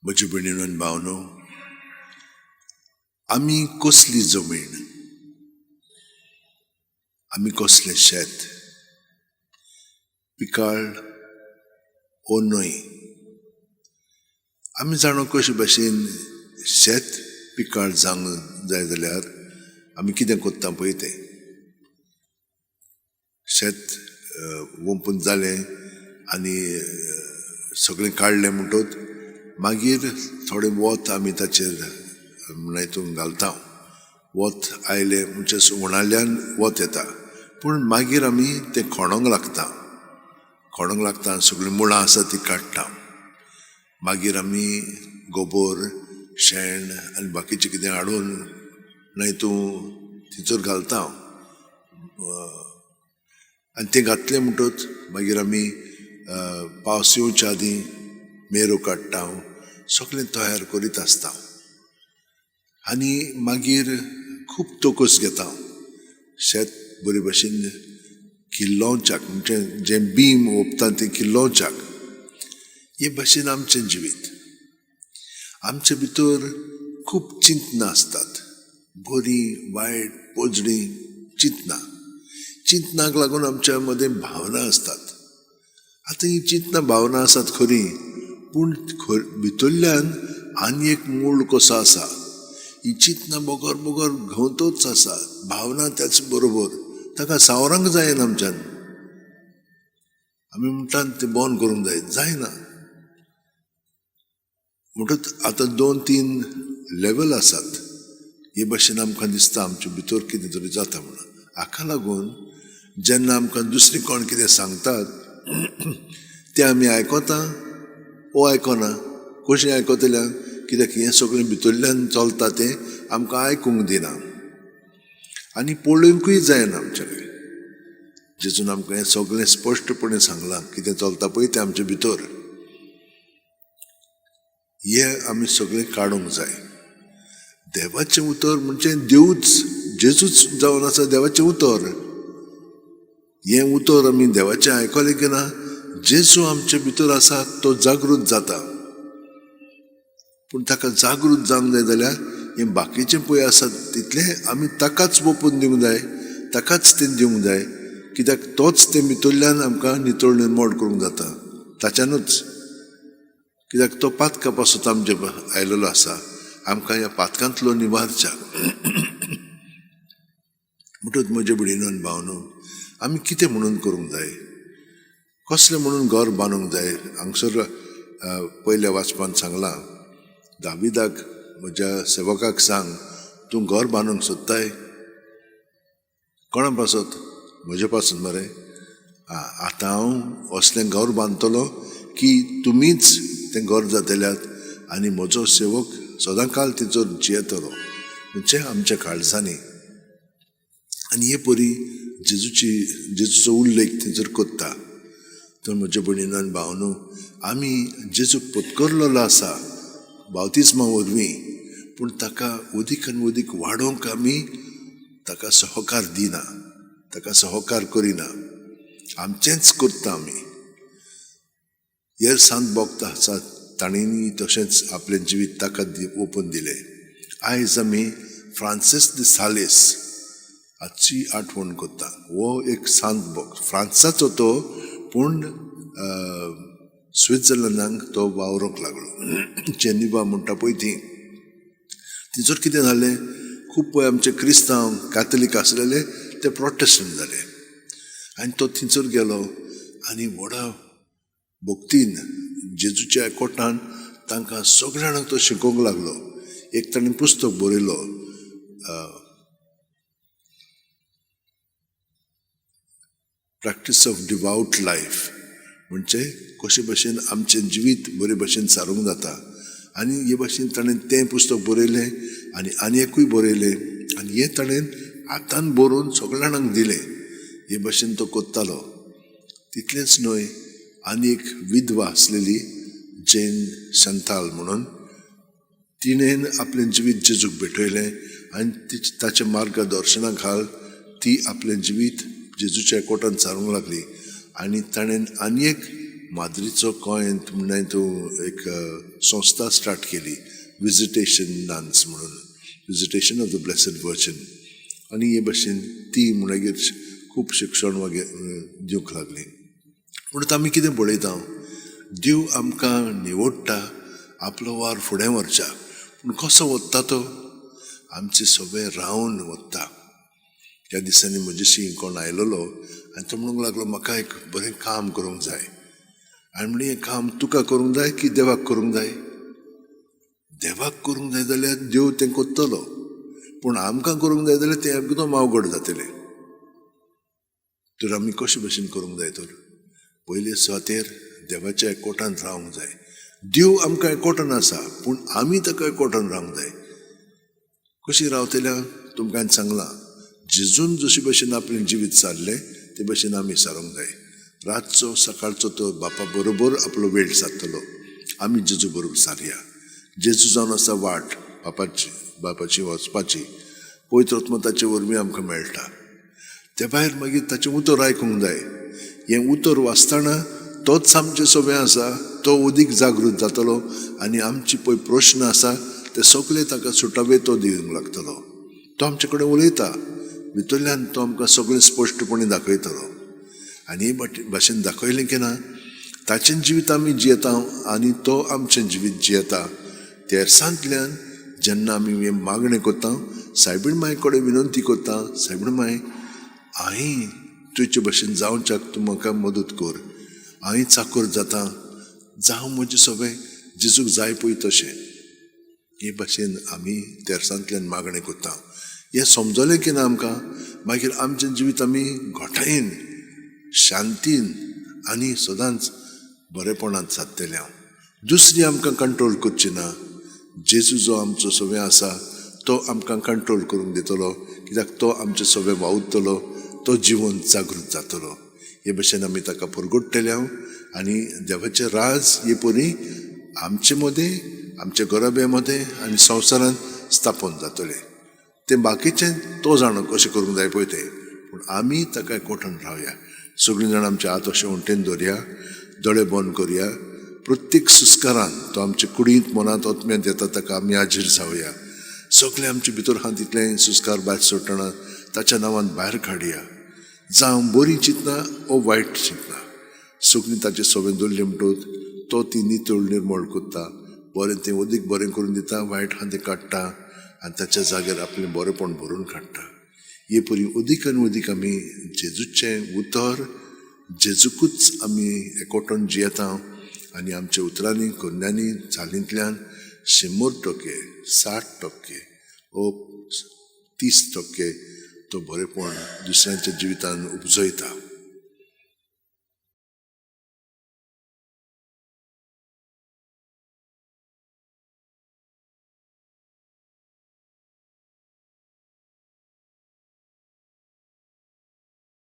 म्हजे भयणीनो आनी भावनो, आमी कसली जमीन, आमी कसलें शेत, पिकाळ ओ न्हय? आमी जाणो कशे भाशेन शेत पिकाळ जावंक जाय जाल्यार आमी कितें करता पळय तें. शेत वोंपून जालें आनी सगळें काडलें म्हणटकच मागीर थोडें वत आमी ताचेर हितून घालता. वत आयलें म्हणजे उणाल्यान वत येता, पूण मागीर आमी तें खणोंक लागता, खणोंक लागता, सगळीं मुळां आसा ती काडटा. मागीर आमी गोबोर, शेण आनी बाकीचें कितें हाडून हितून थंयसर घालता आनी तें घातलें म्हणटकच मागीर आमी पावस येवच्या आदीं मेरो काडटा, सगळें तयार करीत आसता आनी मागीर खूब तोकस घेता. शेत बरे भशेन किल्लोवच्याक, म्हणजे जें बीम ओंपता तें किल्लोवच्याक. हे भशेन आमचें जिवीत. आमचे भितर खूब चिंतनां आसतात, बरीं वायट पोजडीं चिंतनां. चिंतनाक लागून आमच्या मदें भावना आसतात. आतां हीं चिंतनां भावनां आसात खरीं, पूण भितरल्यान आनी एक मूळ कसो आसा. ही चिंतनां बगर बगर घवतोच आसा, भावना त्याच बरोबर, ताका सावरांक जायना आमच्यान. आमी म्हणटात तें बंद करूंक जाय, जायना. म्हणटच आतां 2-3 लेवल आसात. हे भाशेन आमकां दिसता आमचे भितर कितें तरी जाता म्हणून. हाका लागून जेन्ना आमकां दुसरी कोण कितें सांगतात तें आमी आयकता ओ आयकना. कशें आयकतल्या? कित्याक हें सगळें भितरल्यान चलता तें आमकां आयकूंक दिना आनी पळोवंकूय जायना आमच्या कडेन. जेजून आमकां हें सगळें स्पश्टपणे सांगलां कितें चलता पळय तें आमचे भितर. हें आमी सगळें काडूंक जाय. देवाचें उतर म्हणजे देवूच, जेजूच जावन आसा देवाचें उतर. हें उतर आमी देवाचें आयकलें की ना, जेजू आमचे भितर आसा तो जागृत जाता. पूण ताका जागृत जावंक जाय जाल्यार हें बाकीचें पळय आसा तितलें आमी ताकाच ओपून दिवंक जाय, ताकाच तें दिवंक जाय. कित्याक तोच तें भितरल्यान आमकां नितळ निर्मोळ करूंक जाता ताच्यानूच. कित्याक तो पातका पासून आमचे आयलेलो आसा, आमकां ह्या पातकांतलो निवारच्याक. म्हणटकच म्हजे भयणीनो आनी भावनो, आमी कितें म्हणून करूंक जाय, कसलें म्हणून घर बांदूंक जाय? हांगसर पयल्या वाचपान सांगलां, दाविदाक म्हज्या सेवकाक सांग, तूं घर बांदूंक सोदताय कोणा पासत? म्हजे पासून मरे. आतां हांव असलें घर बांदतलो की तुमीच तें घर जातल्यात आनी म्हजो सेवक सदांकाल तिचो जियेतलो, म्हणजे आमच्या काळजांनी. आनी हे परी जेजूची, जेजूचो उल्लेख थंयसर करता. तर म्हजे भयणीनो आनी भावनो, आमी जेजूक पत्करलेलो आसा बावतिस्मा वरवीं, पूण ताका अदीक आनी अदीक वाडोवंक आमी ताका सहकार दिना, ताका सहकार करिना, आमचेंच करता आमी. हेर सांत भक्त आसात तांणी तशेंच आपलें जिवीत ताका ओपून दिलें. आयज आमी फ्रांसीस दी सालेस हाची आठवण करता. हो एक सांत भक्त, फ्रांसाचो तो, पूण स्वित्झर्लंडाक तो वावरूंक लागलो. जेनिवा म्हणटा पळय ती. थंयसर कितें जालें, खूब पळय आमचे क्रिस्तांव कातलीक आसलेले ते प्रोटेस्टंट जाले आनी तो थंयसर गेलो आनी व्हडा भक्तीन जेजूच्या एकवटान तांकां सगळ्या जाणांक तो शिकोवंक लागलो. एक ताणें पुस्तक बरयलो, प्रॅक्टीस ऑफ डिवाउट लायफ, म्हणजे कशे भशेन आमचें जिवीत बरे भशेन सारूंक जाता. आनी हे भशेन ताणें तें पुस्तक बरयलें आनी आनी एकूय बरयलें आनी हें ताणें हातान बरोवन सगळ्या जाणांक दिलें. हे भशेन तो करतालो. तितलेंच न्हय, आनी एक विधवा आसलेली जेन संताल म्हणून, तिणें आपलें जिवीत जेजूक भेटयलें आनी ताचें मार्गदर्शना खाल ती आपलें जिवीत जेजूच्या कोटान सारूंक लागली. आनी ताणें आनी एक माद्रीचो कोयंत म्हणून तूं एक संस्था स्टार्ट केली, विजिटेशन नन्स म्हणून, visitation of the blessed virgin. आनी हे भशेन ती म्हणगीर खूब शिक्षण वगैरे दिवंक लागली. म्हणून आमी कितें पळयता, देव आमकां निवडटा आपलो वावर फुडें व्हरच्या. पूण कसो वता तो? आमचे सगळे रावन वता. ह्या दिसांनी म्हजेशी कोण आयलेलो आनी तो म्हणूंक लागलो, म्हाका एक बरें काम करूंक जाय. आनी म्हणलें, हें काम तुका करूंक जाय की देवाक करूंक जाय? देवाक करूंक जाय जाल्यार देव तें करतलो, पूण आमकां करूंक जाय जाल्यार तें एकदम अवघड जातलें. तर आमी कशे भशेन करूंक जाय? तर पयले सुवातेर देवाच्या एकवटान रावंक जाय. देव आमकां एकवटान आसा, पूण आमी ताका एकवटान रावंक जाय. कशी रावतल्या? तुमकां हांवें सांगलां, जेजून जशे भशेन आपलें जिवीत सारलें ते भशेन आमी सारूंक जाय. रातचो सकाळचो तो बापा बरोबर आपलो वेळ सारतलो. आमी जेजू बरोबर सारया. जेजू जावन आसा वाट बापाची, बापाची वचपाची. पवित्र आत्मो ताचे वरवीं आमकां मेळटा. ते भायर मागीर ताचें उतर आयकूंक जाय. हें उतर वाचतना तोच आमचें सगळें आसा, तो अदीक जागृत जातलो आनी आमची पळय प्रश्न आसा ते सगळे ताका सुटावे तो दिवंक लागतलो. तो आमचे कडेन उलयता, भितरल्यान तो आमकां सगळें स्पश्टपणी दाखयतलो. आनी हे भाशेन दाखयलें की ना, ताचें जिवीत आमी जियेता आनी तो आमचें जिवीत जियेता. तेरसांतल्यान जेन्ना आमी हें मागणें करता, सायबीण माय कडेन विनंती करता, सायबीण माय, हांवें तुजे भशेन जावच्याक तूं म्हाका मदत कर, हांवें चाकर जाता, जावं म्हजें सगळें जेजूक जाय पळय तशें. हे भाशेन आमी तेरसांतल्यान मागणें करता. हें समजलें की ना आमकां, मागीर आमचें जिवीत आमी घटायेन, शांतीन आनी सदांच बरेपणांत सादतलें. हांव दुसरी आमकां कंट्रोल करची ना. जेजू जो आमचो सगळें आसा तो आमकां कंट्रोल करूंक दितलो, कित्याक तो आमचें सगळें वावुरतलो, तो जिवन जागृत जातलो. हे भशेन आमी ताका परगट्टले हांव आनी देवाचें राज हे परी आमचे मदें, आमच्या घराब्या मदें आनी संवसारांत स्थापन जातलें. तें बाकीचें तो जाणो कशें करूंक जाय पळय तें, पूण आमी ताका एकवटान रावया. सगळीं जाणां आमचे हात अशें वण्टेन दवरया, दोळे बंद करया. प्रत्येक सुस्कारान तो आमचे कुडींत, मनांत, आत्म्यांत येता ताका आमी हाजीर जावया. सगळें आमचे भितर आहा तितलें सुस्कार भायर सोडटना ताच्या नांवान भायर काडया. जावं बरीं चिंतना ओ वायट चिंतना, सगळीं ताचे सगळें दवरलीं म्हणटकूच तो ती नितळ निर्मळ करता. बरें तें अदीक बरें करून दिता, वायट आहा तें काडटा आनी ताच्या जाग्यार आपलें बरेंपण भरून काडटा. हे परी अदीक आनी अदीक आमी जेजूचें उतर, जेजूकूच आमी एकवटून जियेता आनी आमच्या उतरांनी, करण्यांनी, चालींतल्यान 100%, 60% ओ 30% तो बरेंपण दुसऱ्यांच्या जिवितान उपजयता.